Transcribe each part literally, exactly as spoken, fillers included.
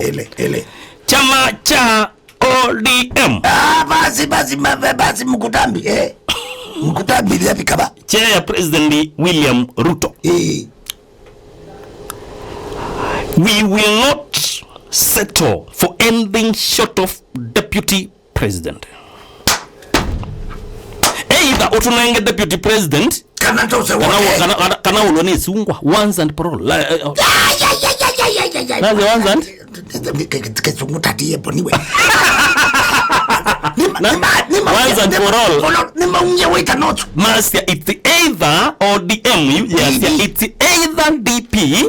Ele, ele. Chama cha O D M. Ah, basi, basi, ma-, ba-, basi, Mkutambi, eh. Mkutambi, vya vikaba. Chair President William Ruto. Eh. We will not settle for anything short of deputy president. Either ũtũnenge deputy president, kana tose kana, wote. Kana, kana, kana ũlwe nĩ sungwa, once and for all. La, eh, oh. Ya, ya, ya, ya, ya, ya, ya, ya. Naze once and? Ke-, ke-, ke-, kesungu tatiye poniwe. Nima, na, nima, nima, once and nima, for all. Nima, nima, unye weta not. Masia, it's either O D M, you, yes, yeah, it's either D P,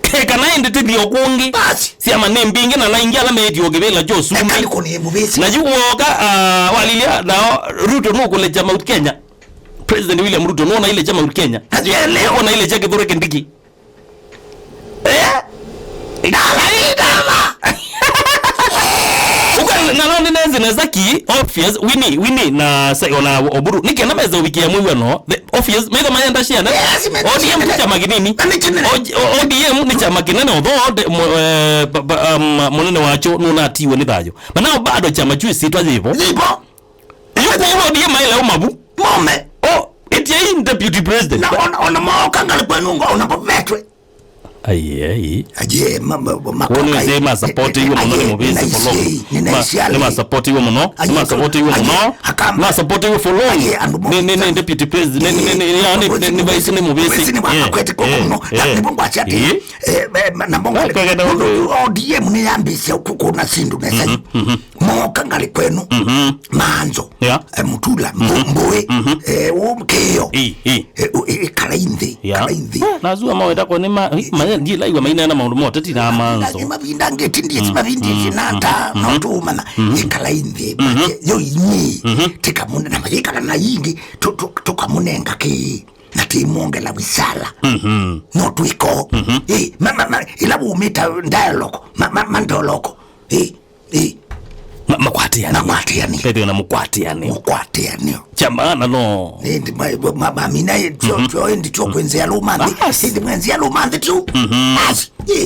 ke kana ĩndĩ tĩthi o kũngĩ. Basi. Syama nĩ mbingĩ na naingĩ ala meĩtye o kĩvĩla kya ũsumbĩ. Eka nĩ kũnĩ mũvĩsi. Na yu wooka, ah, walilya nao Ruto nũkũlecha Mount Kenya. President William Ruto nũna ile cha Mount Kenya. Aje leo. Nũna ile cha Kithure Kindiki. Eh? Ndala, ndala. Uka, na no nĩ nezi neza ki obvious, Winnie, Winnie na sa-, ona Oburu. Nĩ kena meza ũvikia mwĩw'ano. The obvious, metha mayenda ciana. Yes, me-, O D M ti chama kĩnini. Na nĩ kĩnene. O-, O-, O D M nĩ chama kĩnene, although the, mo-, eh, ba-, ba-, um, mũnene wacho nũnatiwe nĩ thayũ. But now bado chama chu sitwa yivo. Yivo. Yu kuma O D M maile umavu. Mome. Oh, ĩtyai deputy president. Na ona, ona mooka ngalĩ kwenu ngo, ona bovetwe. Ai, ai. Aje, ma, ma, ma, makoka. Woni zi ma support iwe mũno nĩ mũvĩsi for long. Nĩ ma support iwe mũno. Nĩ ma support iwe mũno. Nĩ ma support iwe for long. Aje, andũ nĩ, nĩ, nĩ deputy president. Nĩ, nĩ, nĩ, nĩ, nĩ, nĩ, nĩ vice nĩ mũvĩsi. Vice nĩ wa kwete kwa mũno. Na nĩ bongo acha ati. Eh, eh, ma-, na bongo. O D M nĩ yambĩsya kũkũna sindu mesa. Mooka ngalĩ kwenu. Manzo. Yeah. Eh, Mutula, Mbu-, Mbui, eh, Kĩo. Ĩ, ĩ. Eh, u-, ĩ, ĩ, kalai nthĩ, yeah, kalai nthĩ. Eh, nazua maweta kwa nĩ ma-, ĩ, ma-, ndilaigua maineana maũndũ ma ũteti na Manzo. Nĩ mavinda ngeti ndiye, si mavinda ndiye, na ta, na ũtũmana. Ĩ, kalai nthĩ, yo inyi, tĩkamũne-, na mayĩkala na yingĩ, tũ-, tũ-, tũkamũnenga kĩ, na tĩmwongela wisala. No twĩko. Ĩ, ma-, ma-, ma-, ĩla wumĩta dialogue, ma-, ma-, mandoloko. Ĩ, Ĩ. Ma-, makwatĩanĩ. Makwatĩanĩ. Ethĩwe na mũkwatĩanĩ. Mũkwatĩanĩ. Kya maana no. Ĩndĩ ma-, ma-, ma-, mamina ĩ, tyo, tyo, ĩndĩ tyo kwenzea lũmanthĩ. Bas. Ĩndĩ mwenzea lũmanthĩ tu. Bas. Ĩ.